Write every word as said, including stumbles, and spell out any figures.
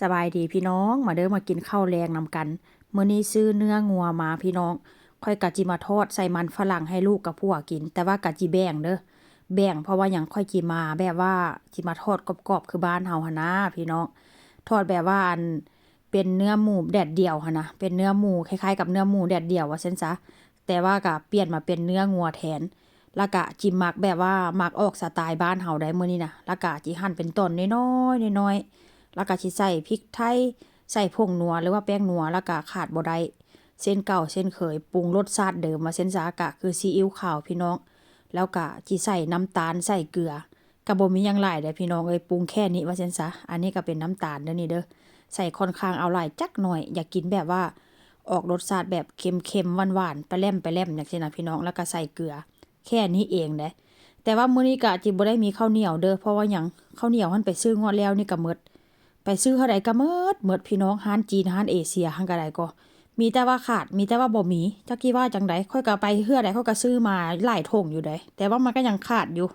สบายดีพี่น้อง มาเด้อ มากินข้าวแลงนำกัน มื้อนี้ซื้อเนื้องัวมาพี่น้อง ข้อยกะจิมาทอดใส่มันฝรั่งให้ลูกกับผัวกิน แต่ว่ากะจิแบ่งเด้อ แบ่งเพราะว่าหยัง ข้อยจิมาแบบว่าจิมาทอดกรอบๆ คือบ้านเฮาหั้นนะพี่น้อง ทอดแบบว่าอัน เป็นเนื้อหมูแดดเดี่ยวหั้นนะ เป็นเนื้อหมูคล้ายๆ กับเนื้อหมูแดดเดี่ยวว่าซั่นซะ แต่ว่ากะเปลี่ยนมาเป็นเนื้องัวแทน แล้วกะจิหมักแบบว่าหมักออกสไตล์บ้านเฮาได้มื้อนี้นะ แล้วกะจิหั่นเป็นตอนน้อยๆ น้อยๆ แล้วกะจิใส่พริกไทย ใส่ผงนัวหรือว่าแป้งนัว แล้วกะขาดบ่ได้ เส้นเก่าเส้นเคย ปรุงรสชาติเดิมว่าซั่นซะ กะคือซีอิ๊วขาวพี่น้อง แล้วกะจิใส่น้ำตาล ใส่เกลือ กะบ่มีหยังหลายเด้อพี่น้องเอ้ย ปรุงแค่นี้ว่าซั่นซะ อันนี้กะเป็นน้ำตาลเด้อนี่เด้อ ใส่ค่อนข้างเอาหลายจักหน่อย อยากกินแบบว่าออกรสชาติแบบเค็มๆ หวานๆ ปะแล่มๆ จั่งซี้นะพี่น้อง แล้วกะใส่เกลือ แค่นี้เองเด้ แต่ว่ามื้อนี้กะจิบ่ได้มีข้าวเหนียวเด้อ เพราะว่าหยัง ข้าวเหนียวหั้นไปซื้องวดแล้วนี่กะหมด ไปซื้อเทื่อใดกะหมด หมดพี่น้อง ร้านจีน ร้านเอเชีย หั้นกะได้กอ มีแต่ว่าขาด มีแต่ว่าบ่มี จักสิว่าจั่งใด ข้อยกะไปเทื่อใดข้อยกะซื้อมาหลายถุงอยู่เด้ แต่ว่ามันกะยังขาดอยู่